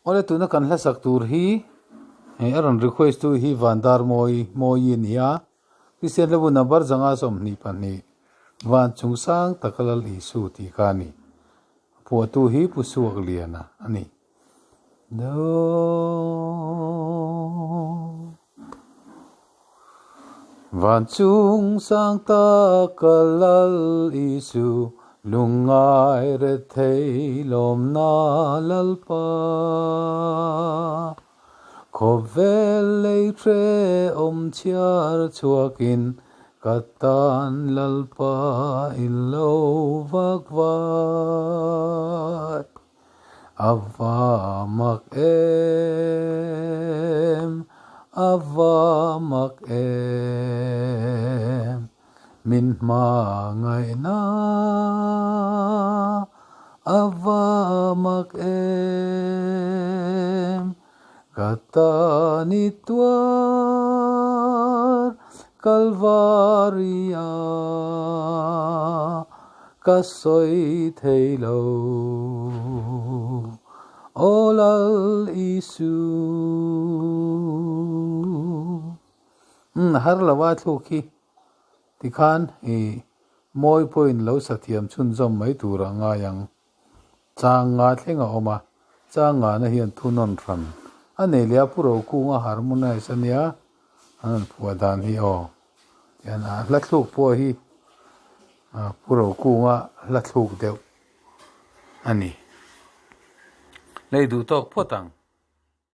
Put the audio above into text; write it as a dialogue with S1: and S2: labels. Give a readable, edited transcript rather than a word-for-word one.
S1: Awle tuna kan hlasak tur hi hei a rawn request tu hi Vandar Mawi Mawi a ni a, Kristian Hlabu number 122 Van chung sang taka Lal Isu tih kha a ni. A phuahtu hi Pu Suakliana a ni. Van chung sang taka Lal Isu lungngai rethei lawmna Lalpa. Khawvel lei hrehawm chhiar chhuakin ka tan Lalpa i lo vak vai. A va mak em, a va mak em, min hmangaihna a va mak em, ka tan i tuar Kalvaria. Ka sawi thei lo, Aw Lal Isu. Umm har lo a thluk hi tikhan i mawi pawhin lo sathiam chhunzawm mai tur a ngai ang. Chang nga thleng a awm a, chang ngana hian thunawn hran a nei leh a, Pu Rokunga harmonize a nia an rawn phuah dan hi aw. Tihian a hla thluk pawh hi Pu Rokunga hla thluk deuh a ni. Lei duh tawk phawt ang.